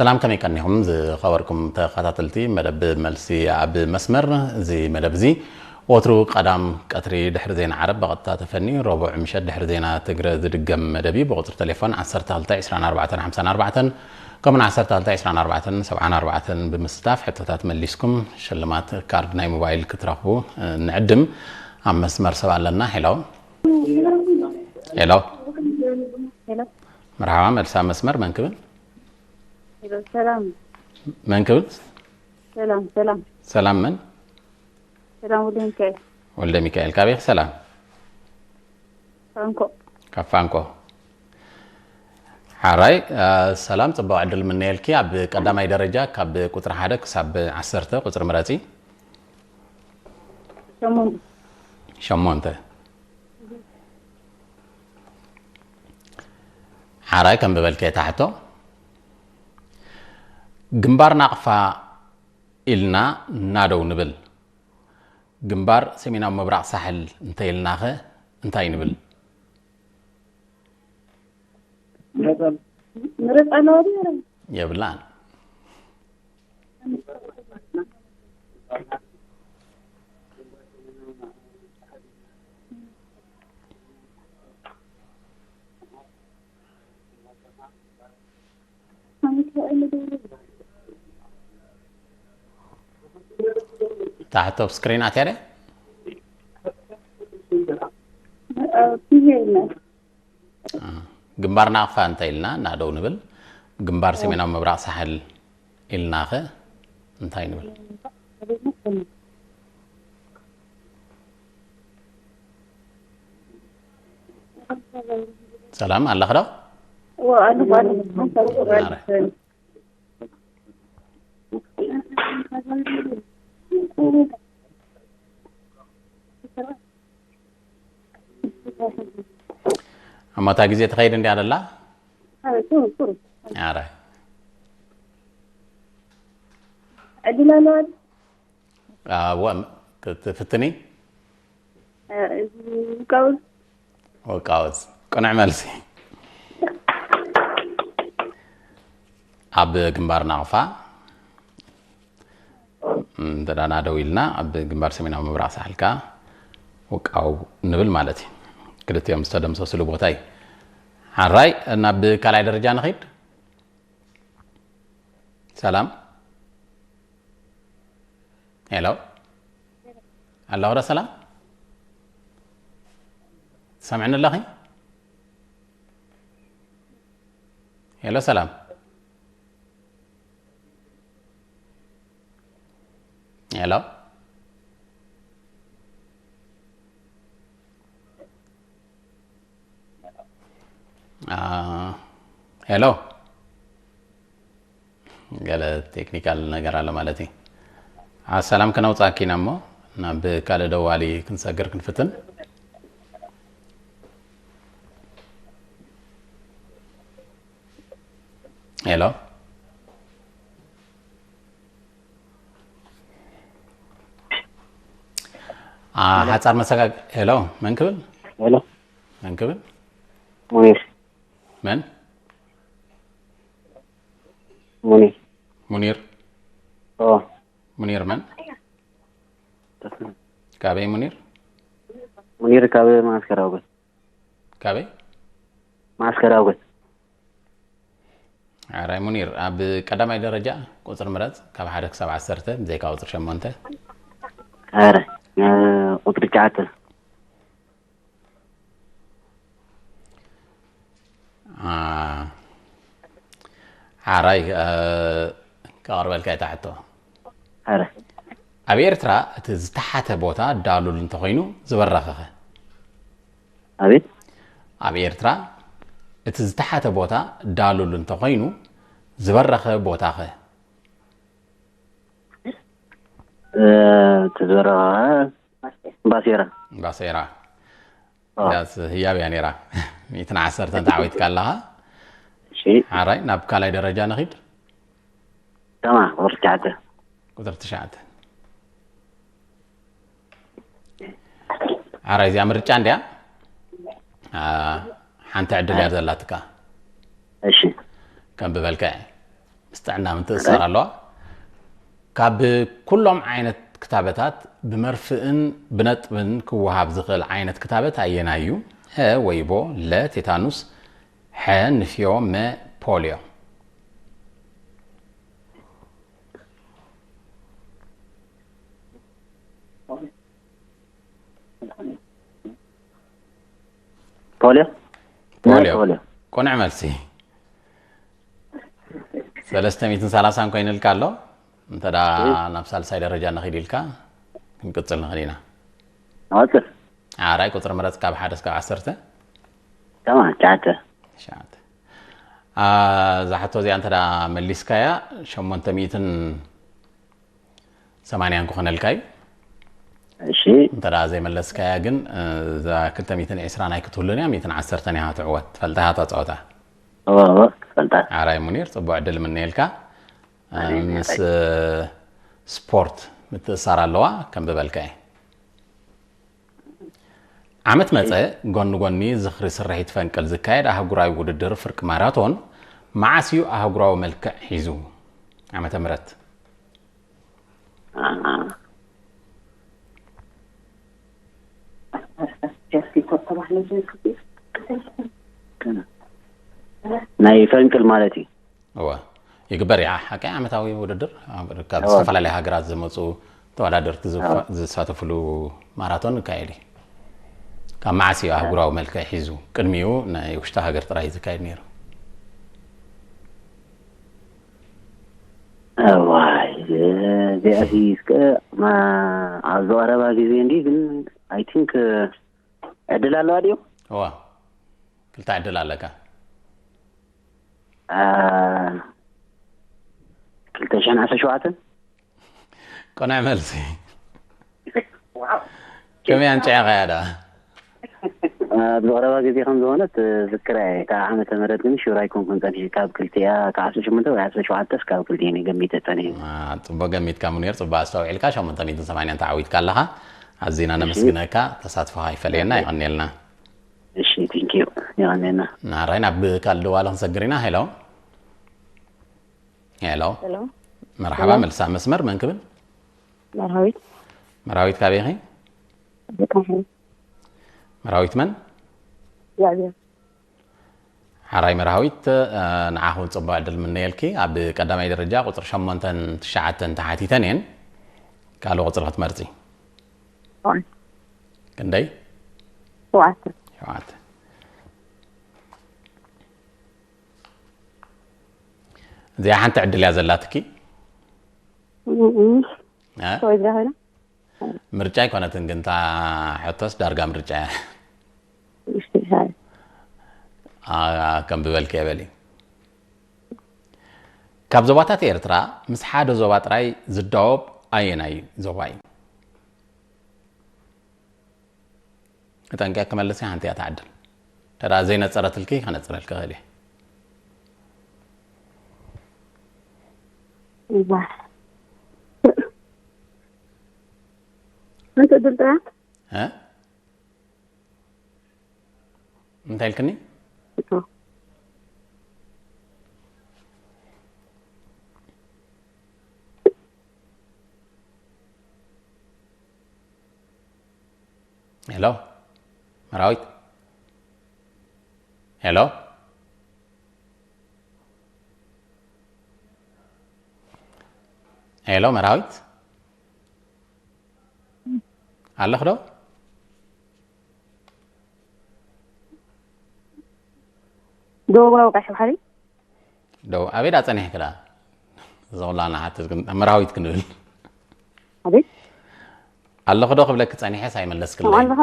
ሰላም፣ ከመይ ቀኒኹም ዝኸበርኩም ተኸታተልቲ መደብ መልሲ ኣብ መስመር? እዚ መደብ እዚ ወትሩ ቀዳም ቀትሪ ድሕሪ ዜና ዓረብ ብቐጥታ ተፈኒ፣ ረቡዕ ምሸት ድሕሪ ዜና ትግረ ዝድገም መደብ እዩ። ብቁጽሪ ቴሌፎን ዓሰርተ ክልተ ዕስራን ኣርባዕተን ሓምሳን ኣርባዕተን ከምኡን ዓሰርተ ክልተ ዕስራን ኣርባዕተን ሰብዓን ኣርባዕተን ብምስታፍ ሕቶታት መሊስኩም ሽልማት ካርድ ናይ ሞባይል ክትረኽቡ ንዕድም። ኣብ መስመር ሰብ ኣለና። ሄሎ፣ ሄሎ። ሄሎ። መርሓባ፣ መልሲ ኣብ መስመር። መን ክብል? ሄሎ፣ ሰላም። መን ክብል? ሰላም፣ ሰላም። ሰላም መን? ሰላም ወልደ ሚካኤል። ወልደ ሚካኤል፣ ካበይ ኢኺ? ሰላም። ፋንኮ። ካብ ፋንኮ። ሓራይ፣ አ፣ ሰላም፣ ጽቡቕ ዕድል ምነየልኪ። ኣብ ቀዳማይ ደረጃ ካብ ቁጽሪ ሓደ ክሳብ ዓሰርተ ቁጽሪ ምረጺ። ሸሞንተ። ሸሞንተ። ሓራይ፣ ከም ዝበልከ እታ ሕቶ፣ ግንባር ናቕፋ ኢልና ናደው ንብል። ግንባር ሰሜናዊ ምብራቕ ሳሕል እንተ ኢልናኸ እንታይ ንብል? ምርጫ ኣለዎ ድዩ? የብላን። ታሕቶ ኣብ ስክሪን ኣትያ ድያ? ኣብ ቲቪ የለን። አ፣ ግንባር ናቕፋ እንታይ ኢልና ናደው ንብል? ግንባር ሰሜናዊ ምብራቕ ሳሕል ኢልናኸ እንታይ ንብል? ሰላም ኣለኽ ዶ? እዎ፣ ኣለኹ፣ ኣለኹ። ሓንሳብ ቁርኣን ማረ። እሞ እታ ግዜ ትኸይድ እንድያ ደላ? ኣረ፣ ጥሩ፣ ጥሩ። ኣረ። ዕድል ኣለዋ? ኣዎ፣ ክትፍትኒ? እ፣ እዚ ውቃውዝ። ውቃውዝ። ቅኑዕ መልሲ። ኣብ ግንባር ናቕፋ እንተ ደኣ ናደው ኢልና፣ ኣብ ግንባር ሰሜናዊ ምብራቕ ሳሕል ከኣ ውቃው ንብል ማለት እዩ። ክልቲኦም ዝተደምሰስሉ ቦታ እዩ። ሓራይ፣ ናብ ካልኣይ ደረጃ ንኺድ። ሰላም። ሄሎ። ኣለኹ ዶ ሰላም? ትሰምዕኒ ኣለኺ? ሄሎ ሰላም። ሄሎ። አ፣ ሄሎ። ገለ ቴክኒካል ነገር ኣሎ ማለት እዩ። አ፣ ሰላም ከነውጻእኪ ኢና እሞ ናብ ካልእ ደዋሊ ክንሰግር ክንፍትን። ሄሎ። አ፣ ሄሎ። ሓጻር መሰጋግ-፣ ሄሎ፣ መን ክብል? ሄሎ። መን ክብል? ሙኒር። መን? ሙኒር። ሙኒር? ኦ። ሙኒር መን? ተስፋ። ካበይ ሙኒር? ሙኒር ካብ ማስከር ኣውገት። ካበይ? ማስከር ኣውገት። ኣራይ ሙኒር፣ ኣብ ቀዳማይ ደረጃ ቁጽሪ ምረጽ፣ ካብ ሓደ ክሳብ ዓሰርተ፣ ብዘይካ ቁጽሪ ሸሞንተ። ኣረ፣ እ፣ ቁጽሪ ትሽዓተ። አ፣ ሓራይ፣ እ፣ ከቕርበልካ እየ እታ ሕቶ። ኣረ። ኣብ ኤርትራ እቲ ዝተሓተ ቦታ ዳሉል እንተኾይኑ ዝበረኸኸ? ኣቤት? ኣብ ኤርትራ እቲ ዝተሓተ ቦታ ዳሉል እንተኾይኑ ዝበረኸ ቦታኸ? እ፣ እቲ ዝበረኸ ባሴራ። ባሴራ። ኦ። ያስ ህያብ እያ ነይራ። ሚእትን ዓሰርተን ተዓዊትካ ኣለኻ። እሺ። ሓራይ፣ ናብ ካልኣይ ደረጃ ንኺድ። ተማ፣ ቁጽሪ ትሽዓተ። ቁጽሪ ትሽዓተ። ሓራይ፣ እዚኣ ምርጫ እንድያ። አ፣ ሓንቲ ዕድል እያ ዘላትካ። እሺ። ከም ብበልካ እየ። ምስ ጥዕና ምትእስሳር ኣለዋ። ካብ ኩሎም ዓይነት ክታበታት ብመርፍእን ብነጥብን ክወሃብ ዝኽእል ዓይነት ክታበት ኣየናይ እዩ? ሀ ወይቦ፣ ለ ቴታኑስ፣ ሐ ንፍዮ፣ መ ፖልዮ። ፖልዮ ፖልዮ። ፖልዮ ቅኑዕ መልሲ። ሰለስተ ሚእትን ሰላሳን ኮይንልካ ኣሎ። እንተ ደኣ ናብ ሳልሳይ ደረጃ ንኺድ ኢልካ ክንቅጽል ንኽእል ኢና። ኣወፅር ሓራይ ቁጽሪ ምረጽ ካብ ሓደ እስካብ ዓሰርተ። ተማ ቻተ ትሽዓተ። አ፣ እዛ ሕቶ እዚኣ እንተ ደኣ መሊስካያ ሸሞንተ ሚእትን ሰማንያን ክኾነልካ እዩ። እሺ እንተ ደኣ ዘይመለስካያ ግን፣ እ፣ እዛ ክልተ ሚእትን ዕስራን ኣይክትህሉን እያ፣ ሚእትን ዓሰርተን እያ ትዕወት። ትፈልጣ እያ እታ ጸወታ። እወ እወ ፈልጣ ሓራይ ሙኒር፣ ጽቡቕ ዕድል ምነየልካ። እ፣ ኣሜን። ምስ፣ እ፣ ስፖርት ምትእሳር ኣለዋ፣ ከንብበልካ እየ። ዓመት መጸ ጎኒ ጎኒ ዝኽሪ ስርሒት ፈንቅል ዝካየድ ኣህጉራዊ ውድድር ፍርቂ ማራቶን መዓስ እዩ ኣህጉራዊ መልክዕ ሒዙ? ዓመተ ምህረት። ናይ ፈንቅል ማለት እዩ። እወ፣ ይግበር እያ። ሓቂ ዓመታዊ ውድድር ኣብ፣ ካብ እወ። ዝተፈላለያ ሃገራት ዝመፁ ተወዳደርቲ ዝፋ- እወ። ዝሳተፍሉ ማራቶን ይካየድ እዩ። ካብ መዓስ እዩ ኣህጉራዊ መልክዕ ሒዙ? ቅድሚኡ ናይ ውሽጢ ሃገር ጥራይ እዩ ዝካየድ ነይሩ። እዋይ እዚኣሲ እስከ ማ- ኣብዚ ቀረባ ግዜ እንዲ ግን ኣይ ቲንክ ዕድል ኣለዋ ድዩ? እዋ፣ ክልተ ዕድል ኣለካ። አ፣ ክልተ ሽሕን ዓሰርተ ሸውዓተን ቅኑዕ መልሲ። ከመይ ኣንጭዕኻያ ደኣ? ኣብ ዝቐረባ ግዜ ከም ዝኾነት ዝክራ እየ። ካብ ዓመተ ምህረት ግን ሹር ኣይኮንኩን ጸኒሐ። ካብ ክልቲኣ ካብ ዓሰርተ ሸሞንተ ወይ ዓሰርተ ሸውዓተ እስካብ ክልቲኤን እየ ገሚተ ጸኒሐ። አ፣ ጽቡቕ ገሚትካ ሙኒር፣ ጽቡቕ ኣስተውዒልካ። ሸሞንተ ሚእትን ሰማንያን ተዓዊትካ ኣለኻ። ኣዚና ነመስግነካ። ተሳትፎኻ ይፈለየና። የቐንየልና። እሺ ቲንክ ዩ። የቐንየልና። ናራይ ናብ ካልእ ደዋሊ ክንሰግር ኢና። ሄሎ። ሄሎ። ሄሎ። መርሓባ፣ ሄሎ። መልሳ መስመር መን ክብል? መርሃዊት። መርሃዊት ካበይ ኢኺ? ብጣዕሚ። መርሃዊት መን? እግዚኣብሔር። ሓራይ መርሃዊት፣ እ፣ ንዓኺ እውን ጽቡቕ ዕድል ምነየልኪ። ኣብ ቀዳማይ ደረጃ ቁጽሪ ሸሞንተን ትሽዓተን ተሓቲተን እየን። ካልእ ቁጽሪ ክትመርጺ። ሸውዓተ። ክንደይ? ሸውዓተ። ሸውዓተ። እዚኣ ሓንቲ ዕድል እያ ዘላትኪ። እም፣ እም። እ? ከወይ ዝዳ ኮይና? ምርጫ ኣይኮነትን ግን እታ ሕቶስ ዳርጋ ምርጫ እያ። እሺ፣ ሃይ። አ፣ ከም ብበልኪ የበሊ። ካብ ዞባታት ኤርትራ ምስ ሓደ ዞባ ጥራይ ዝዳወብ ኣየናይ ዞባ እዩ? ተጠንቂቕ ክመልስ እየ፣ ሓንቲ እያ ትዓድል። ተራ ዘይነጸረትልኪ ከነጽረልኪ እኽእል እየ። እዋ። ሓንቲ ዕድል ጥራይ? እ? እንታይ ኢልክኒ? እቶ። ሄሎ መራዊት፣ ሄሎ ሄሎ መራዊት ኣለኽ ዶ? ደቡባዊ ቀይሕ ባሕሪ። ደው ኣበይ ዳ ጸኒሕኪ ዳ? ዘውላና ሓትት ግን መራዊት ክንብል ኣቤት። ኣለኹ ዶ ክብለኪ ጸኒሐ ሳይመለስክለይ። ሰምዓ ኣለኻ?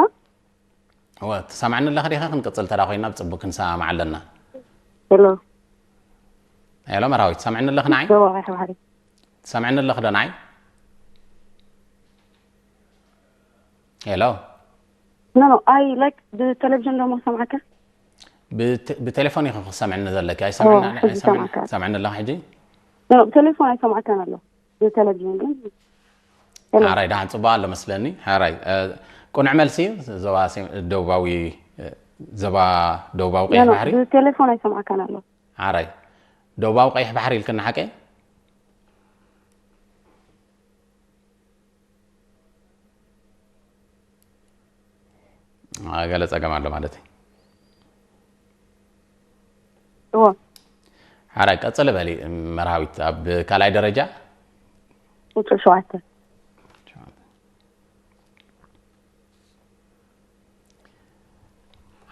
እወ ትሰምዕኒ ኣለኺ ዲኻ? ክንቅጽል ተዳ ኮይና ብጽቡቅ ክንሰማማዕ ኣለና። ሄሎ። ሄሎ መራዊት ትሰምዕኒ ኣለኺ ንዓይ? ደቡባዊ ቀይሕ ባሕሪ። ትሰምዕኒ ኣለኺ ዶ ንዓይ? ሄሎ ኖ ኖ ኣይ ላይክ ብቴሌቪዥን ደሞ ሰምዓካ። ብቴ- ብቴሌፎን ኢኺ ክሰምዕኒ ዘለኪ ኣይሰምዕኒ ኦ፣ ሕጂ ኣይሰምዕኒ ሰማዕካ። ሰምዕኒ ኣለኺ ሕጂ? ኖ ብቴሌፎን ኣይሰማዕካን ኣሎ። ብቴሌቪዥን ግን ሄሎ። ኣራይ ደሓን ጽቡቅ ኣሎ መስለኒ። ኣራይ እ፣ ቅኑዕ መልሲ እዩ። ዞባ ሴ- ደቡባዊ እ፣ ዞባ ደቡባዊ ኖ ቀይሕ ኖ ባሕሪ። ብቴሌፎን ኣይሰማዕካን ኣሎ። ኣራይ ደቡባዊ ቀይሕ ባሕሪ ኢልክና ሓቀይ? ገለ ጸገም ኣሎ ማለት እዩ። እዎ። ሓራይ ቀጽሊ በሊ መርሃዊት፣ ኣብ ካልኣይ ደረጃ ቁፅሪ ሸውዓተ።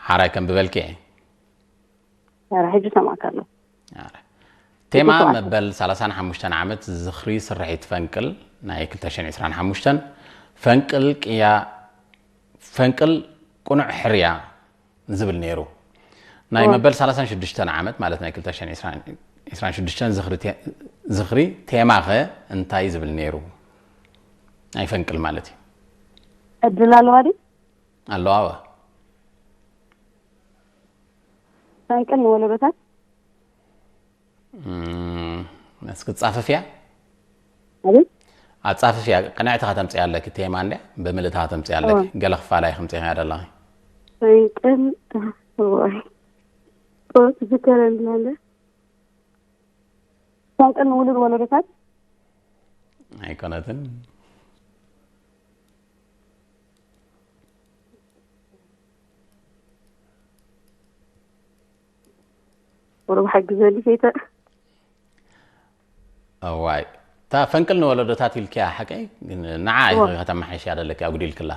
ሓራይ ከም ብበልኪ። ኧረ ሕጂ ሰማዕካ ኣለኹ። ቴማ ሰማዕካ። መበል ሰላሳን ሓሙሽተን ዓመት ዝኽሪ ስርሒት ፈንቅል ናይ ክልተ ሽሕን ዕስራን ሓሙሽተን፣ ፈንቅል ቅያ፣ ፈንቅል ቅኑዕ ሕርያ ዝብል ነይሩ። ናይ እዎ። መበል ሰላሳን ሽዱሽተን ዓመት ማለት ናይ ክልተ ሽሕን ዕስራን ሽዱሽተን ዝኽሪ ቴ-፣ ዝኽሪ ቴማኸ እንታይ ዝብል ነይሩ? ናይ ፈንቅል ማለት እዩ። ዕድል ኣለዋ ድዩ? ኣለዋ። ፈንቅል ንወለዶታት። እም፣ እስኪ ጻፍፍያ። ኣቤት። ኣጻፍፍያ ቅንዕቲ ከተምጽያ ኣለኪ፣ ቴማ እንድያ ብምልእታ ከተምጽያ ኣለኪ። እዎ። ገለ ክፋላይ ከምጽያ ኣለኺ። ፈንቅል። እዋይ። ጦት ዝከረልና እንደ ፈንቅል ንውሉድ ወለዶታት። ኣይኮነትን። ወረብ ሓግዘኒ ፌተ። እዋይ፣ እታ ፈንቅል ንወለዶታት ኢልኪያ ሓቀይ፣ ግን ንዓ እዎ። ኢኺ ከተመሓይሽያ ዘለኪ፣ ኣጉዲልክላ።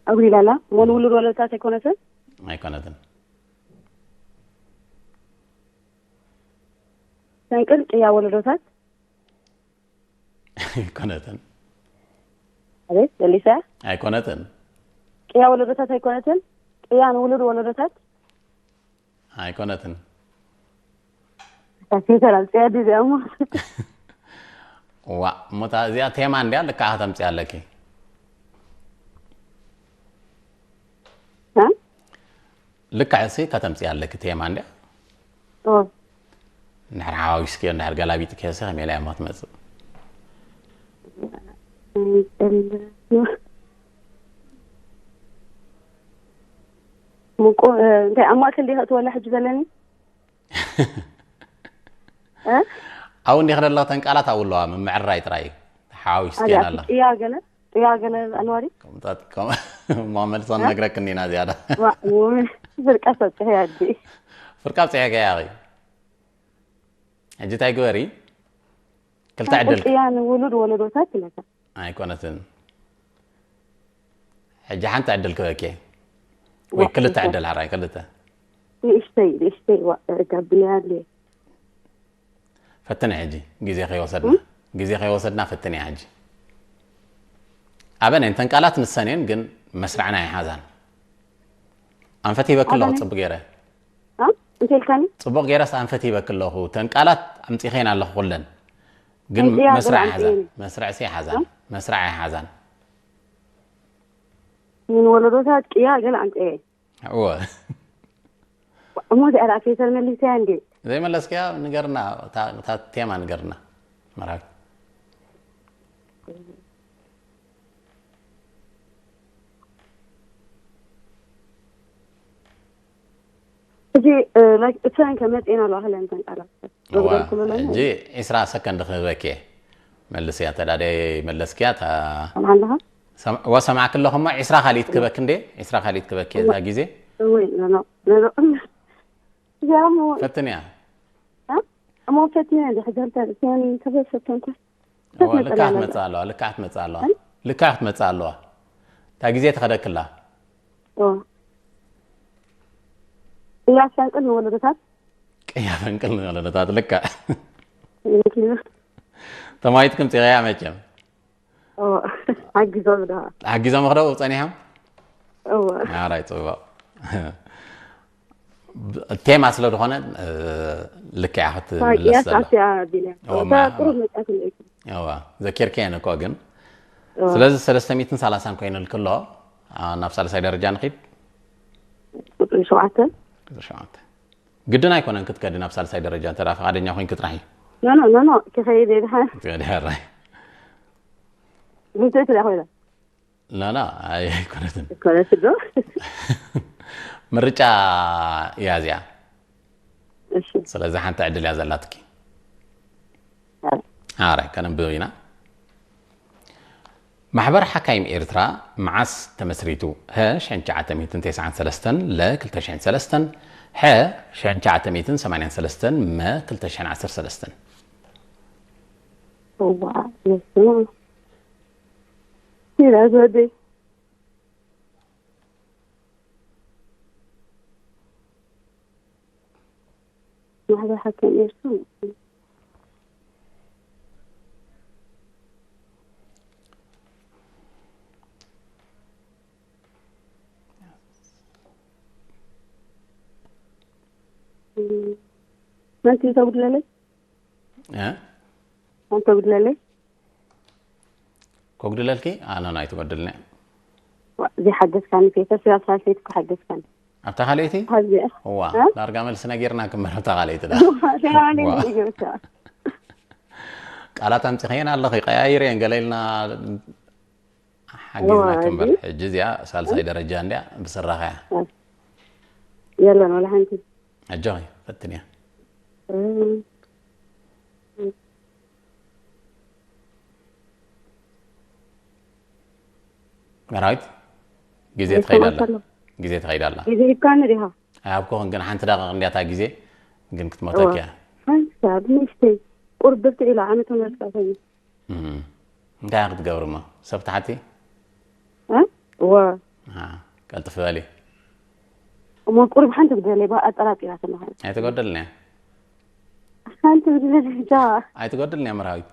ኣጉዲላላ። እሞ ንውሉድ ወለዶታት ኣይኮነትን? ኣይኮነትን። ፈንቅል ቅያ ወለዶታት። ኣይኮነትን። ኣቤት፣ መሊሳ። ኣይኮነትን። ቅያ ወለዶታት ኣይኮነትን? ቅያ ንውሉድ ወለዶታት። ኣይኮነትን። ታሴተራ፣ ቅያ ድዚያ እሞ። ዋ፣ እሞ እታ እዚኣ ቴማ እንድያ፣ ልክዓ ከተምጽያ ኣለኪ። እ? ልክዕ ሲ ከተምጽያ ኣለኪ ቴማ እንድያ። ኦ። እንድሕር ሓዋዊስክዮ፣ እንድሕር ገላቢጥክዮ ሲ ከመይ ኢላ እያ እሞ ትመጽእ? ምቁ-፣ እ፣ እንታይ ኣብ ማእከል ዲኻ እትወላ ሕጂ ዘለኒ? እ? ኣብኡ እንዲኺ ዘለኽተን ቃላት ኣብኡ ኣለዋ፣ ምምዕራይ ጥራይ እዩ። ሓዋዊስክየን ኣዚኣ ኣለኺ። ጥያ ገለ፣ ጥያ ገለ ኣለዋ ድዩ? ከምታት ከም-፣ እሞ መልሶ ነግረክኒ ኢና ዝያዳ። ዋ፣ ውይ፣ ፍርቂ ኣብፂሐያ ኣዲ። ፍርቂ ኣብፂሐክያ ኢኺ። ሕጂ እንታይ ግበሪ? ክልተ ዕድል። ጥያ ንውሉድ ወለዶታት ይለካ። ኣይኮነትን። ሕጂ ሓንቲ ዕድል ክበኪ። ወይ ዋ፣ ክልተ እንታይ? ዕድል ሓራይ፣ ክልተ። ንእሽተይ፣ ንእሽተይ፣ ዋ፣ ጋብንያ ኣለ። ፈትኒ ሕጂ፣ ግዜ ከይወሰድና። ግዜ ከይወሰድና ፈትኒ ሕጂ። ኣበነ እንተን ቃላት ንሰን እየን፣ ግን መስርዕና ይሓዛን። ኣንፈት ሂበኪ ኣለኹ፣ ኣበነ? ጽቡቅ ገይረ። እ? እንታይ ኢልካኒ? ጽቡቅ ገይረስ ኣንፈት ሂበኪ ኣለኹ። እተን ቃላት ኣምጺኸን ኣለኹ ኩለን። ግን ኣምጺኣ መስርዕ ገለ ይሓዛን። ኣምጺኤን። መስርዕ ሲ ይሓዛን። መስርዕ ይሓዛን። ምን ወለዶታት ቅያ ገለ ኣምጺኤ። እወ። እሞ እዚኣ ደኣ ፌተር መሊሰያ እንዴ? ዘይመለስክያ ንገርና፣ እታ፣ እታ ቴማ ንገርና። መርሃዊ። ሕጂ፣ እ፣ ላይክ፣ እተን ከመጽኤን ኣለዋ፣ ክለን እተን ቃላት። እዋ፣ መጉደል ኩሉ ላይ ሕጂ ዒስራ ሰከንድ ክህበኪ እየ። መልስያ፣ ተዳደ መለስክያ፣ እታ ሰምዓ ኣለኻ? ሰም-፣ እዋ፣ ሰማዕኪ ኣለኹ፣ እሞ ዒስራ ካልኢት ክበኪ እንዴ? ዒስራ ካልኢት ክበኪ እየ፣ እዛ ግዜ። እወ፣ ኖ፣ ኖ፣ ኖ፣ ኖ። እዚኣ እሞ ፈትንያ። እ? እሞ ፈትንያ እንዴ፣ ሕጂ እንተ፣ እተን ተበሰተን እኮ። እዋ፣ ልክዓ ክትመጽእ ኣለዋ፣ ልክዓ ክትመጽእ ኣለዋ። ልክዓ ክትመጽእ ኣለዋ። እታ ግዜ ተኸደክላ። እዋ። ቅያ ፈንቅል ንወለዶታት። ቅያ ፈንቅል ንወለዶታት፣ ልክዕ። ተማሂትኩም ጽቕያ መቸም። እዋ። ሓጊዞም ዶ? ሓጊዞም ክደው ጸኒሖም? እዋ። ኣራይ፣ ጽቡቕ። ቴማ ስለ ዝኾነ፣ እ፣ ልክዕ ክትምለስ ቅያ ዘሎ። ሳስያ ቢልያ። እዋ፣ እታ ማ-፣ ቁሩብ መጻት ንእቲ። እዋ፣ ዘኪርክየን እኮ ግን። እዋ። ስለዚ ሰለስተ ሚእትን ሰላሳን ኮይኑልኪ ኣሎ። ኣ፣ ናብ ሳልሳይ ደረጃ ንኺድ። ቁጽሪ ሸውዓተ። ቁጽሪ ሸውዓተ። ግድን ኣይኮነን ክትከዲ ናብ ሳልሳይ ደረጃ፣ እንተ ደኣ ፍቓደኛ ኮይንኪ ጥራሕ እዩ። ኖ፣ ኖ፣ ኖ፣ ኖ፣ ክኸይድ እየ ድሓን። ትኸዲ ሕራይ። ብህትእቲ ደኣ ኮይና። ኖ፣ ኖ፣ ኣይ-፣ ኣይኮነትን። ኣይኮነትን ዶ? ምርጫ እያ እዚኣ። እሺ። ስለዚ ሓንቲ ዕድል እያ ዘላትኪ። ኣረ። ኣረ፣ ከነንብብ ኢና። ማሕበር ሓካይም ኤርትራ መዓስ ተመስሪቱ? ሀ፣ ሽሕን ትሽዓተ ሚእትን ተስዓን ሰለስተን፣ ለ፣ ክልተ ሽሕን ሰለስተን፣ ሐ፣ ሽሕን ትሽዓተ ሚእትን ሰማንያን ሰለስተን፣ መ፣ ክልተ ሽሕን ዓሰርተ ሰለስተን። እዋ የስማ ይላል ወደይ። ማሕበር ሓካይም ኤርትራ ሓንቲ ተጉድለለይ እ? ሓንቲ ተጉድለለይ ከጉድለልኪ? ኣነ ኣይትጎድልኒ። ዘይሓገዝካኒ ፌተስ ያሳልፈይት ክሓገዝካኒ ኣብታ ካልኣይቲ? ሓዚኣ እዋ እ? ዳርጋ መልሲ ነጊርና ክመረብታ ካልኣይቲ ዳ ተባለ ዋ። ይገብታ ቃላት ኣምፂኸየን ኣለኺ ቀያይረየን ገለ ኢልና ሓጊዝና እዋ፣ ክንበር እዚ? ሕጂ እዚኣ ሳልሳይ ደረጃ እንዲያ ብስራኸያ የለን ወላ ሓንቲ ኣጆኺ ፈትንያ እም። መራዊት ግዜ ይሰማዕ ትኸይድ ኣላ ኣሎ። ግዜ ትኸይድ ኣላ ግዜ ሂብካኒ ዲኻ ኣይሃብኩኽን ግን ሓንቲ ደቂቕ እንዲያታ ግዜ ግን ክትመተኪያ ሓንሳብ ንእሽተይ ቁርብቲ ኢላ ዓመት መርፃ ኮይኑ እም። እንታይ ክትገብሪ እሞ ሰብ ትሓቲ እ? እዋ ኣሃ፣ ቀልጥፍ በሊ እሞ ቁርብ ሓንቲ ግደለይ ባ ኣጠራጢራ ከለኻ ኣይትጎደልኒ ሓንቲ ግደለይ ዳ ኣይትጎደልኒ መራዊት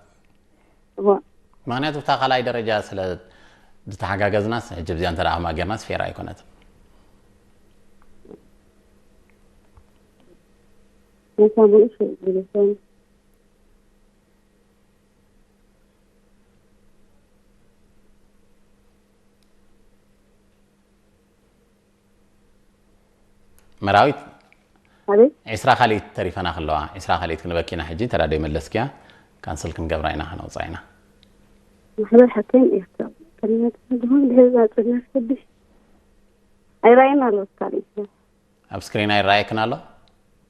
እዋ ምክንያቱ ብታ ካልኣይ ደረጃ ስለ ዝተሓጋገዝናስ ሕጂ ብዚኣ እንተ ደኣ ጌርናስ ፌር ኣይኮነትን ነታ ንእሽተይ ግደለይ መራዊት ኣቤት ዒስራ ካልኢት ተሪፈና ከለዋ ዒስራ ካልኢት ክንበኪና ሕጂ ተዳደይ መለስኪያ ካንስል ክንገብራ ኢና ከነውፃ ኢና ማሕበር ሓካይም ኤርትራ ከሊመት ዝሆን ድሕሪ ዛፅና ስድሽ ኣይራእየና ኣሎ ካልእ ኣብ ስክሪን ኣይረኣየክን ኣሎ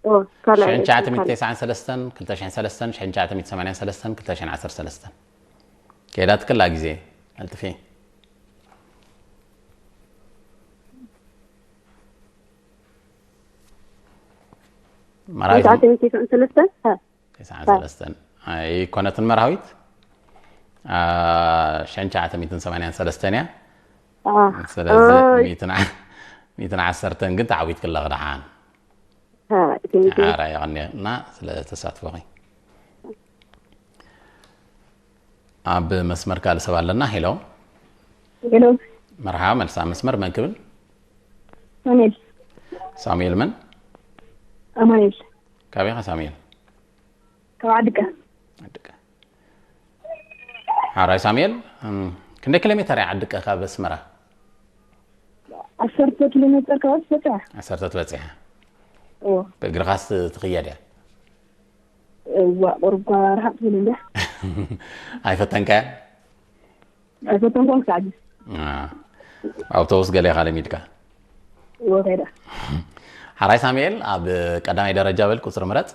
ኦ ካልኣይ ሽሕን ትሽዓተ ሚእቲ ተስዓን ሰለስተን ክልተ ሽሕን ሰለስተን ሽሕን ትሽዓተ ሚእቲ ሰማንያን ሰለስተን ክልተ ሽሕን ዓሰርተ ሰለስተን ከይዳ ትክላ ግዜ ኣልጥፊ መራዊት ትሽዓተ ሚእቲ ተስዓን ሰለስተን ተስዓን ሰለስተን ኣይኮነትን መርሃዊት ሽሕን ትሽዓተ ሚእትን ሰማንያን ሰለስተን እያ ኣህ፣ ስለዚ ኦይ። ሚእትን ዓ- ሚእትን ዓሰርተን ግን ተዓዊትክላ ክደሓን ሃ፣ thank you። ሓራ የቐኒና ስለ ተሳትፎኺ ኣብ መስመር ካልእ ሰብ ኣለና ሄሎ ሄሎ መርሓባ መልሳ መስመር መን ክብል ሳሙኤል ሳሙኤል መን ኣማኑኤል ካበይ ኢኻ ሳሙኤል ካብ ዓድቀ ዓድቀ ሓራይ ሳሙኤል እም፣ ክንደይ ኪሎ ሜተር እያ ዓድቀ ካብ ኣስመራ ዓሰርተ ኪሎ ሜተር ከባቢ ትበፅሕ ዓሰርተ ትበፅሕ እዎ ብእግርኻስ ትኽየድ እያ እዋ ቁርብ እኳ ርሓቅ ትብል እንዳ ኣይፈተንካያ ኣይፈተንኳን ክሳዕ ሕጂ ኣውቶቡስ ገለ ኢኻ ለሚድካ እዎ ከይዳ ሓራይ ሳሙኤል ኣብ ቀዳማይ ደረጃ በል ቁፅሪ ምረፅ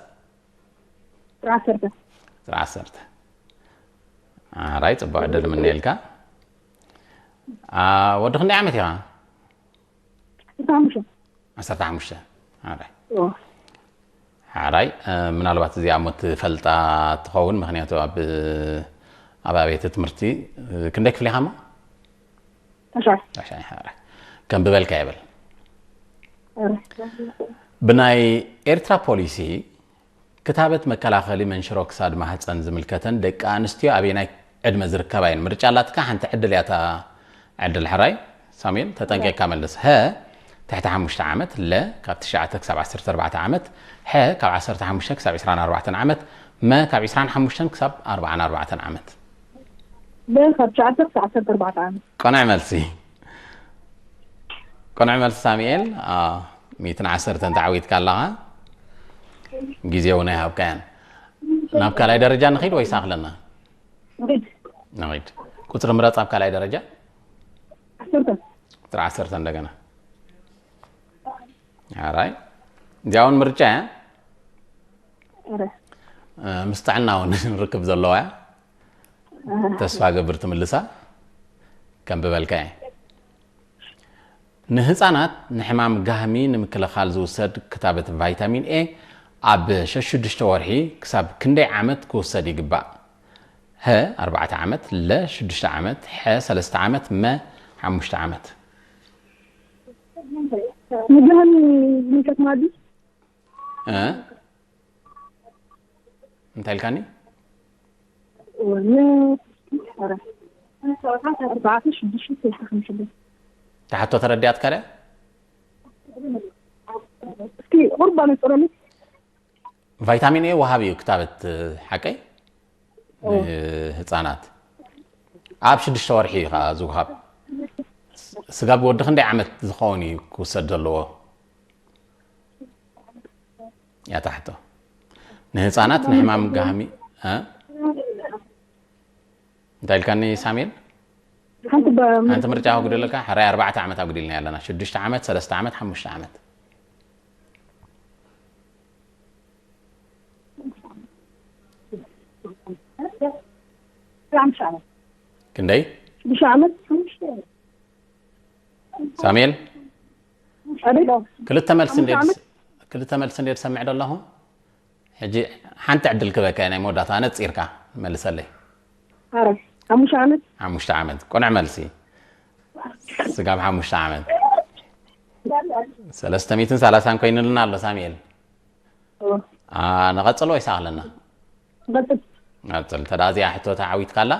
ጥራ ዓሰርተ ጥራ ዓሰርተ ሓራይ ፅቡቅ ዕድል ምነየልካ ወዲ ክንደይ ዓመት ኢኻ ሓሙሽተ ዓሰርተ ሓሙሽተ ሓራይ እዎ ሓራይ ምናልባት እዚኣ እሞ ትፈልጣ ትኸውን ምክንያቱ ኣብ ኣብ ኣብየተ ትምህርቲ ክንደይ ክፍሊ ኢኻ እሞ ተሻይ ተሻይ ሓራይ ከም ብበልካ ይበል ብናይ ኤርትራ ፖሊሲ ክታበት መከላኸሊ መንሽሮ ክሳድ ማህፀን ዝምልከተን ደቂ ኣንስትዮ ኣበየናይ ዕድመ ዝርከባ እየን ምርጫ ኣላትካ ሓንቲ ዕድል እያ እታ ዕድል ሕራይ ሳሙኤል ተጠንቂቕካ መልስ ሀ ትሕቲ ሓሙሽተ ዓመት ለ ካብ ትሽዓተ ክሳብ ዓሰርተ ኣርባዕተ ዓመት ሐ ካብ ዓሰርተ ሓሙሽተ ክሳብ ዕስራን ኣርባዕተን ዓመት መ ካብ ዕስራን ሓሙሽተን ክሳብ ኣርባዓን ኣርባዕተን ዓመት ለ ካብ ትሽዓተ ክሳብ ዓሰርተ ኣርባዕተ ዓመት ቅኑዕ መልሲ ቅኑዕ መልሲ ሳሙኤል ሚእትን ዓሰርተን ተዓዊትካ ኣለኻ ግዜ እውን ኣይሃብካያን ናብ ካልኣይ ደረጃ ንኺድ ወይስ ኣኽለና ንኺድ ንኺድ ቁፅሪ ምረፅ ኣብ ካልኣይ ደረጃ ዓሰርተ ቁፅሪ ዓሰርተ እንደገና ኣራይ እዚኣ እውን ምርጫ እያ ኧረ ምስ ጥዕና እውን ርክብ ዘለዋ እያ ተስፋ ገብር ትምልሳ ከም ብበልካ እየ። ንህፃናት ንሕማም ጋህሚ ንምክልኻል ዝውሰድ ክታበት ቫይታሚን ኤ ኣብ ሸሽዱሽተ ወርሒ ክሳብ ክንደይ ዓመት ክውሰድ ይግባእ? ሀ ኣርባዕተ ዓመት፣ ለ ሽዱሽተ ዓመት፣ ሐ ሰለስተ ዓመት፣ መ ሓሙሽተ ዓመት። ንግህን ዝምልከት ማለት እ? እንታይ ኢልካኒ? ኣርባዕተ ሽዱሽተ ሰለስተ ሓሙሽተ። ተሓቶ ተረዲኣትካ ድያ? እስኪ ቁርባ ነፅረሉ። ቫይታሚን ኤ ወሃቢ እዩ ክታበት ሓቀይ ንህፃናት ኣብ ሽዱሽተ ወርሒ እዩ ከዓ ዝውሃብ። ስጋብ ወዲ ክንደይ ዓመት ዝኸውን እዩ ክውሰድ ዘለዎ? ያታሕቶ ንህፃናት ንሕማም ጋህሚ እ? እንታይ ኢልካኒ ሳሙኤል? ሓንቲ በ- ሓንቲ ምርጫ ክጉደለካ ሕራይ ኣርባዕተ ዓመት ኣጉዲልና ያለና ሽዱሽተ ዓመት ሰለስተ ዓመት ሓሙሽተ ዓመት ሓሙሽተ ዓመት ክንደይ ሽዱሽተ ዓመት ሳሙኤል ኣቤት ክልተ መልሲ እንደ ሓሙሽተ ዓመት? ክልተ መልሲ እንደ ዝሰምዕ ዘለኹ ሕጂ ሓንቲ ዕድል ክበካ ናይ መወዳእታ ነፂርካ መልሰለይ ኣረ ሓሙሽተ ዓመት ሓሙሽተ ዓመት ቁኑዕ መልሲ ስጋብ ሓሙሽተ ዓመት ሰለስተ ሚእትን ሰላሳን ኮይኑልና ኣሎ ሳሙኤል ኦ፣ ኣ፣ ንቐፅሎ ይሰኣለና ንቐፅል ቀፅል እንተ ደኣ እዚኣ ሕቶ ተዓዊትካላ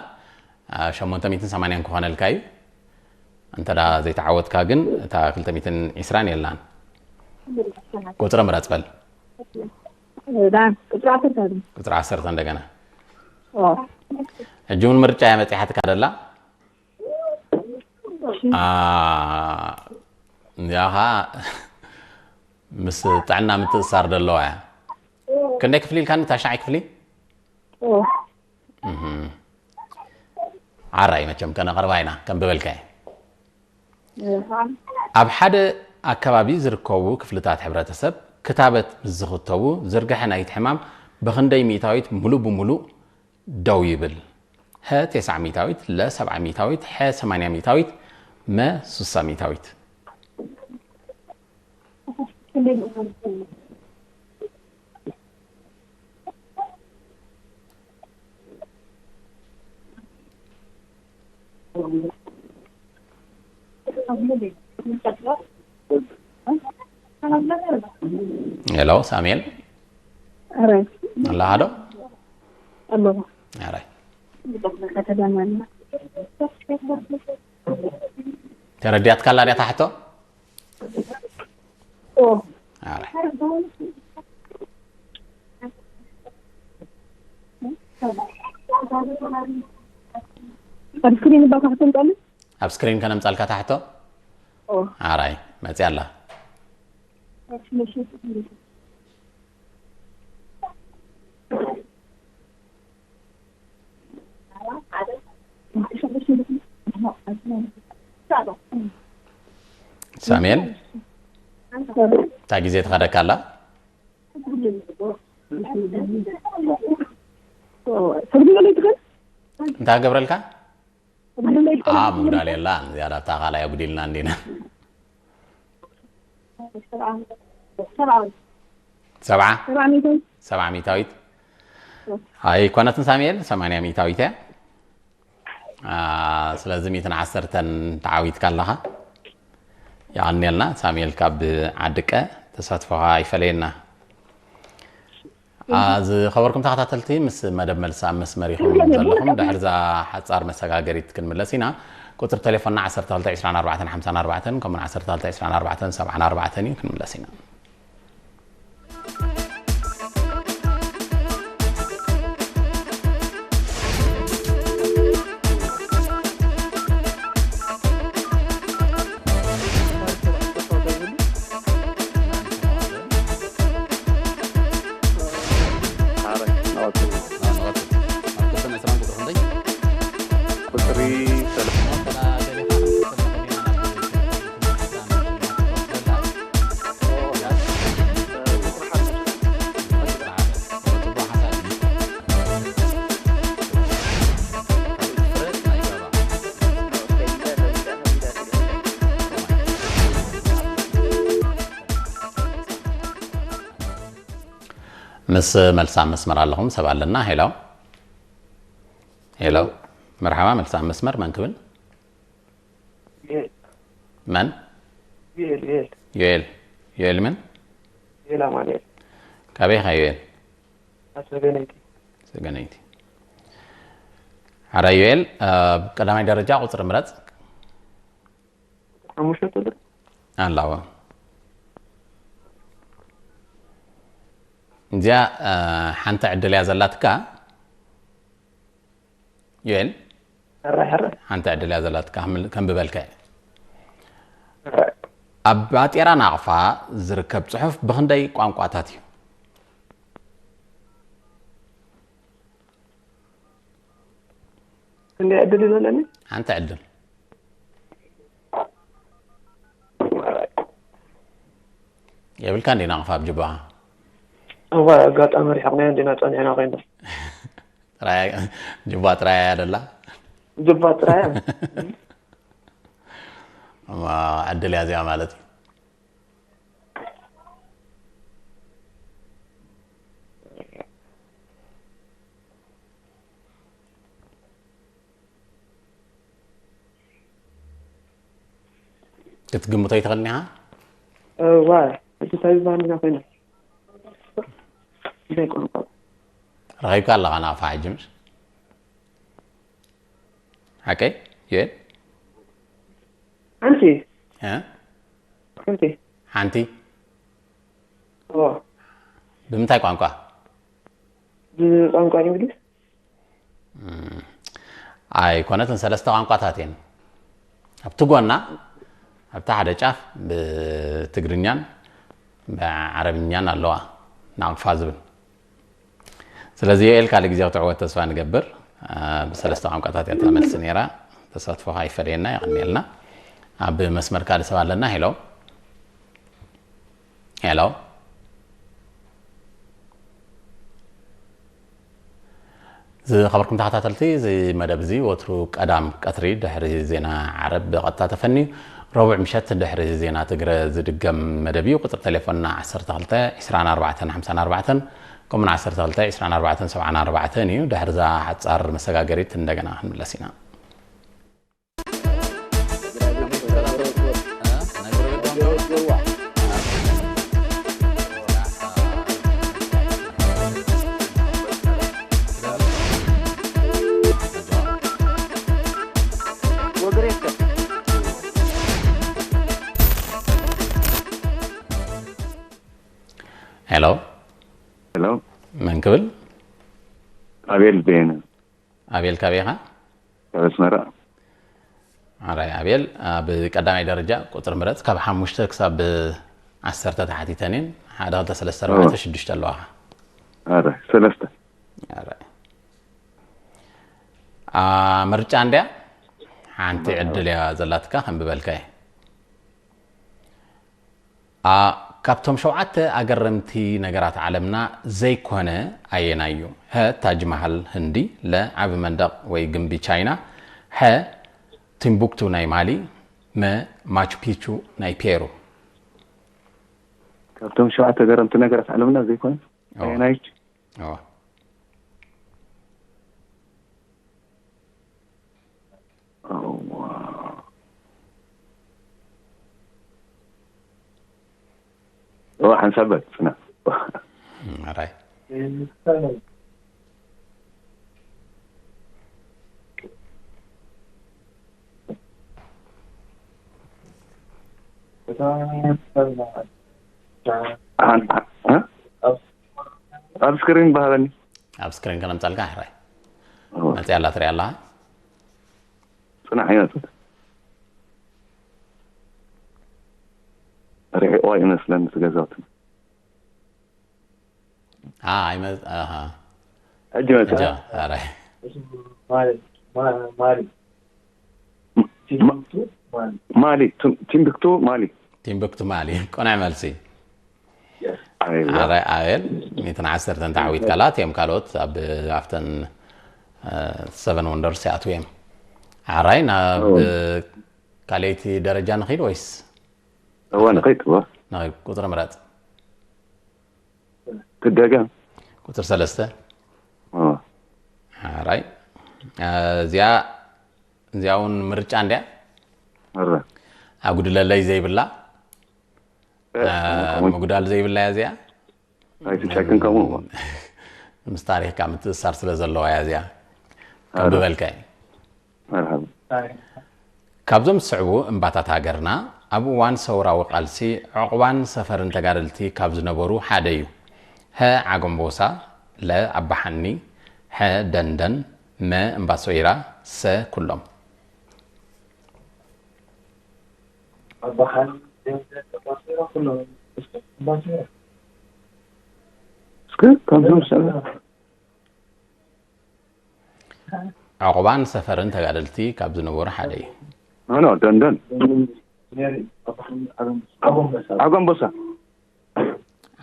ሸሞንተ ሚእትን ሰማንያን ክኾነልካ እዩ እንተ ደኣ ዘይተዓወትካ ግን እታ ክልተ ሚእትን ዕስራን የላን ቁፅሪ ምረፅ በል ዳ ቁፅሪ ዓሰርተ ኣለ ቁፅሪ ዓሰርተ እንደገና ሕጂ እውን ምርጫ እያ መፂሓትካ ደላ ኣ፣ እዚኣ ኸዓ ምስ ጥዕና ምትእሳር ደለዋ እያ ክንደይ ክፍሊ ኢልካኒ ታሽዓይ ክፍሊ እህም። ዓራይ መቸም ከነቕርባ ኢና ከም ብበልካየ ኣብ ሓደ ኣከባቢ ዝርከቡ ክፍልታት ሕብረተሰብ ክታበት ምስ ዝኽተቡ ዝርግሐ ናይቲ ሕማም ብኽንደይ ሚእታዊት ሙሉእ ብሙሉእ ደው ይብል? ሀ ተስዓ ሚእታዊት፣ ለ ሰብዓ ሚእታዊት፣ ሐ ሰማንያ ሚእታዊት፣ መ ሱሳ ሚእታዊት። ሄሎ ሳሙኤል ኣረ ኣለኻ ዶ? ኣለኹ ኣረ ከተዳማና ተረዲኣትካላ ድያ ታሕቶ? ኦ ኣረ ኣብ ስክሪን ባካ ክትምጣሉ ኣብ ስክሪን ከነምጻልካ ታሕቶ ኦ ኣራይ መጽያ ኣላ ሳሙኤል እንታይ ግዜ ትኸደካ ኣላ ትግዲ ለይትክን እንታይ ገብረልካ ትግዲ ለይትክን ምጉዳል የላ ዝያዳ ኣብታ ካልኣይ ኣጉዲልና እንዲና ሰብዓ ሰብዓ ሚእታዊት ሰብዓ ሚእታዊት ኣይኮነትን ሳሙኤል ሰማንያ ሚእታዊት እያ ስለዚ ሚእትን ዓሰርተን ተዓዊትካ ኣለኻ የቐንየልና ሳሙኤል ካብ ዓድቀ ተሳትፎኻ ይፈለየና ዝኸበርኩም ተኸታተልቲ ምስ መደብ መልሲ ኣብ መስመር ኢኹም ዘለኹም ድሕርዛ ሓፃር መሰጋገሪት ክንምለስ ኢና ቁፅሪ ቴሌፎንና ዓሰርተ ክልተ ዕስራን ኣርባዕተን ሓምሳን ኣርባዕተን ከምኡን ዓሰርተ ክልተ ዕስራን ኣርባዕተን ሰብዓን ኣርባዕተን እዩ ክንምለስ ኢና ምስ መልሳ መስመር ኣለኹም ሰብ ኣለና። ሄሎ፣ ሄሎ። መርሓባ፣ መልሳ መስመር መን ክብል? ዩኤል። መን? ዩኤል፣ ዩኤል። ዮኤል። ዮኤል ምን? ዩኤል ኣማኑኤል። ካበይ ኢኻ ዮኤል? ኣሰገነይቲ። ሰገነይቲ። ሓራይ ዮኤል፣ ኣብ ቀዳማይ ደረጃ ቁፅሪ ምረፅ። ሓሙሽተ ቁፅሪ። ኣላዎ። እዚኣ፣ እ፣ ሓንቲ ዕድል እያ ዘላትካ። ዮኤል፣ ሕራይ፣ ሕራይ። ሓንቲ ዕድል እያ ዘላትካ፣ ከም-፣ ከም ብበልካ እየ። ሕራይ። ኣብ ባጤራ ናቕፋ ዝርከብ ጽሑፍ ብኽንደይ ቋንቋታት እዩ? ክንደይ ዕድል እዩ ዘለኒ? ሓንቲ ዕድል። የብልካ እንዴ ናቕፋ ኣብ ጅባኻ? እዋ፣ ኣጋጣሚ ርሒቕናዮ እንዲና ጸኒሕና ኮይና። ጥራይ፣ ጅባ ጥራይ እያ ደላ? ጅባ ጥራይ እያ። እማ ዕድል እያ እዚኣ ማለት እዩ። ክትግምቶ ይትኽእልን ኢኻ? እዋ፣ ሕጂ እንታይ ዝበሃል ኢና ኮይና? እንታይ ቋንቋ? ረኺብካ ኣለኻ ናቕፋ ሕጂ ምሽ? ሓቀይ? ዮኤል? ሓንቲ። እ? ሓንቲ። ሓንቲ? እዋ። ብምንታይ ቋንቋ? ብቋንቋ እንግሊዝ። ኣይኮነትን፣ ሰለስተ ቋንቋታት እየን። ኣብቲ ጎና፣ ኣብቲ ሓደ ጫፍ ብትግርኛን ብዓረብኛን ኣለዋ ናቕፋ ዝብል። ስለዚ ዮኤል ካልእ ግዜ ክትዕወት ተስፋ ንገብር። አ፣ ብሰለስተ ቋንቋታት እያ እታ መልሲ ነይራ። ተሳትፎኻ ኣይፈለየና፣ የቐንየልና። ኣብ መስመር ካልእ ሰብ ኣለና። ሄሎ። ሄሎ። ዝኸበርኩም ተኸታተልቲ፣ እዚ መደብ እዚ ወትሩ ቀዳም ቀትሪ ድሕሪ ዜና ዓረብ ብቐጥታ ተፈንዩ፣ ረቡዕ ምሸት ድሕሪ ዜና ትግረ ዝድገም መደብ እዩ። ቁጽሪ ቴሌፎንና ዓሰርተ ክልተ ዕስራን ኣርባዕተን ሓምሳን ኣርባዕተን፣ ከምኡውን ዓሰርተ ክልተ ዕስራን ኣርባዕተን ሰብዓን ኣርባዕተን እዩ። ድሕሪ እዛ ሓጻር መሰጋገሪት እንደገና ክንምለስ ኢና። ሄሎ። ሄሎ። መን ክብል? ኣቤል በየነ። ኣቤል ካበይ ኢኻ? ካብ ኣስመራ። ኣራይ ኣቤል፣ ኣብ ቀዳማይ ደረጃ ቁጽሪ ምረጽ፣ ካብ ሓሙሽተ ክሳብ ዓሰርተ ተሓቲተን እየን። ሓደ፣ ክልተ፣ ሰለስተ፣ ኣርባዕተ፣ ሽዱሽተ ኣለዋኻ። ኣረ፣ ሰለስተ። ኣራይ። አ፣ ምርጫ እንድያ ሓንቲ ዕድል እያ ዘላትካ፣ ከም ብበልካ እየ። አ፣ ካብቶም ሸውዓተ ኣገረምቲ ነገራት ዓለምና ዘይኮነ ኣየናይ እዩ? ሀ፣ ታጅ ማሃል ህንዲ፣ ለ፣ ዓቢ መንደቕ ወይ ግምቢ ቻይና፣ ሐ፣ ቲምቡክቱ ናይ ማሊ፣ መ፣ ማቹ ፒቹ ናይ ፔሩ። ካብቶም ሸውዓተ ኣገረምቲ ነገራት ዓለምና ዘይኮነ ኦ። ኣየናይ እዩ? ኦ። እዋ። እዋ፣ ሓንሳብ በል፣ ጽናሕ። እም፣ ኣራይ። ሓን-፣ ሓ-፣ እ? ኣብ ስክሪን ባህበኒ። ኣብ ስክሪን ከነምጻልካ፣ ሕራይ። እዋ። መጽያ ኣላ ትሪኣ ኣለኻ? ጽናሕ ይመጽእ። ርሒቑዋ ይመስለኒ እቲ ገዛውቲ። ኣ፣ ኣይመጽ-፣ ኣሃ። ሕጂ መጽእ። ሕጂ፣ ኣራይ። ማሊ፣ ማ-፣ ማሊ። ማ-፣ ማሊ፣ ቱም-፣ ቲምቢክቱ ማሊ። ቲምቢክቱ ማሊ። ቅኑዕ መልሲ። ኣይዋ። ኣራይ ኣቤል፣ ሚእትን ዓሰርተን ተዓዊትካላ፣ እቲኦም ካልኦት ኣብ፣ ኣብተን፣ እ፣ ሰቨን ወንደርስ ይኣትዉ እዮም። ኣራይ፣ ናብ እዎ። ካልኣይቲ ደረጃ ንኺድ ወይስ? እወ፣ ንኸይድ፣ እወ። ንኺድ፣ ቁጽሪ ምረጽ። ትደገም። ቁፅሪ ሰለስተ። ኣራይ እዚኣ እዚኣ እውን ምርጫ እንድያ። ኣጉድለለይ ዘይብላ። ምጉዳል ዘይብላ እያ እዚኣ። ኣይትጨክን ከምኡ። ምስ ታሪኽካ ምትእሳር ስለ ዘለዋ እያ እዚኣ። ከንብበልካ እዩ። መርሃባ። ካብዞም ዝስዕቡ እምባታት ሃገርና ኣብ እዋን ሰውራዊ ቃልሲ ዕቑባን ሰፈርን ተጋደልቲ ካብ ዝነበሩ ሓደ እዩ። ሀ ዓጎምቦሳ፣ ለ ኣባሓኒ፣ ሐ ደንደን፣ መ እምባሶይራ፣ ሰ ኩሎም። እስከ ካብዞም ዝስዕቡ ዕቑባን ሰፈርን ተጋደልቲ ካብ ዝነበሩ ሓደ እዩ። ኖ ደንደን ዓጎምቦሳ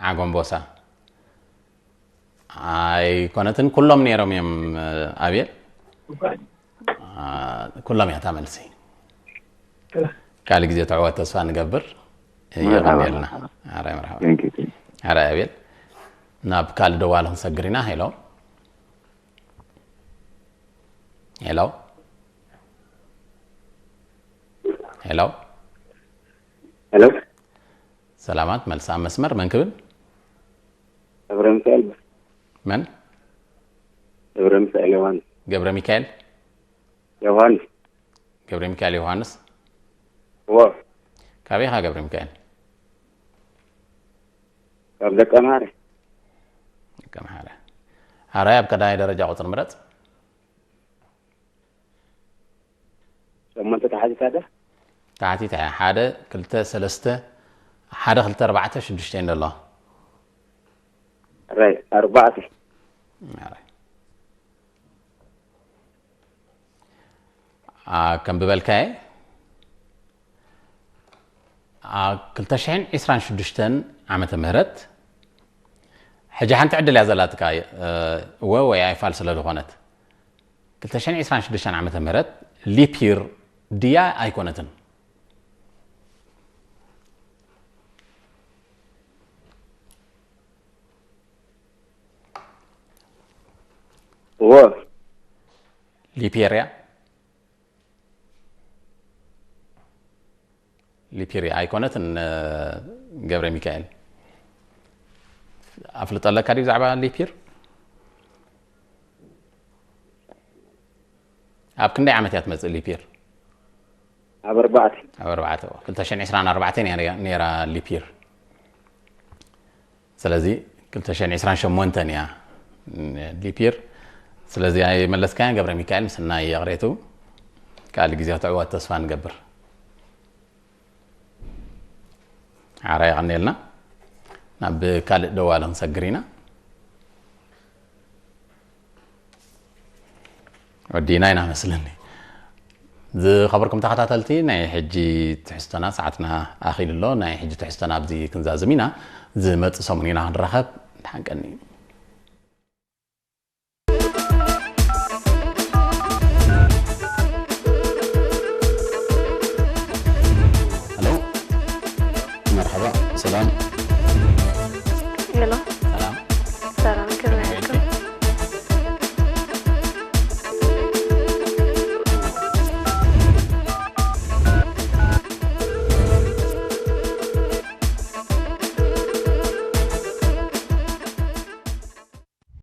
ዓጎምቦሳ ኣይኮነትን፣ ኩሎም ነይሮም እዮም። ኣቤል ኩሎም እያ እታ መልሲ። ካልእ ግዜ ትዕወት ተስፋ ንገብር። የቐንየልና። ኣራይ መርሓባ። ኣራይ ኣቤል፣ ናብ ካልእ ደዋሊ ክንሰግር ኢና። ሄሎ ሄሎ ሄሎ ሄሎ ሰላማት መልሳ መስመር መን ክብል? ገብረ ሚካኤል መን? ገብረ ሚካኤል ዮሃንስ ገብረ ሚካኤል ዮሃንስ ገብረ ሚካኤል ዮሃንስ እዎ ካበይ ኢኻ ገብረ ሚካኤል? ካብ ደቀ ምሃረ ደቀ ምሃረ። ኣራይ ኣብ ቀዳማይ ደረጃ ቁፅሪ ምረፅ። ሸሞንተ ተሓቲታ ዶ? ተሓቲታ እያ። ሓደ ክልተ ሰለስተ ሓደ ክልተ ኣርባዕተ ሽዱሽተ እዩ ዘሎ። ራይ ኣርባዕተ ኣራይ። ኣ፣ ከም ብበልካየ ኣብ ክልተ ሽሕን ዕስራን ሽዱሽተን ዓመተ ምህረት ሕጂ ሓንቲ ዕድል እያ ዘላትካ። እ፣ እወ ወይ ኣይፋል ስለ ዝኾነት ክልተ ሽሕን ዕስራን ሽዱሽተን ዓመተ ምህረት ሊፒር ድያ ኣይኮነትን? እዎ ሊፒር እያ። ሊፒር እያ ኣይኮነትን። ገብረ ሚካኤል ኣፍልጦ ኣለካ ድዩ ብዛዕባ ሊፒር? ኣብ ክንደይ ዓመት እያ ትመፅእ ሊፒር? ኣብ ኣርባዕተ ኣብ ኣርባዕተ ክልተ ሽሕን ዕስራን ኣርባዕተን እያ ነይራ ሊፒር። ስለዚ ክልተ ሽሕን ዕስራን ሸሞንተን እያ ሊፒር። ስለዚ ኣይመለስካያን ገብረ ሚካኤል፣ ምስናይ ይቕሬቱ ካልእ ግዜ ክትዕወት ተስፋ ንገብር። ሓራ የቐንየልና። ናብ ካልእ ደዋሊ ክንሰግር ኢና። ወዲና ኢና መስለኒ። ዝኸበርኩም ተኸታተልቲ ናይ ሕጂ ትሕዝቶና ሰዓትና ኣኺሉ ኣሎ። ናይ ሕጂ ትሕዝቶና ኣብዚ ክንዛዝም ኢና። ዝመጽእ ሰሙን ኢና ክንራኸብ። ደሓን ቀኒ። ሄሎ መርሓባ ሰላም።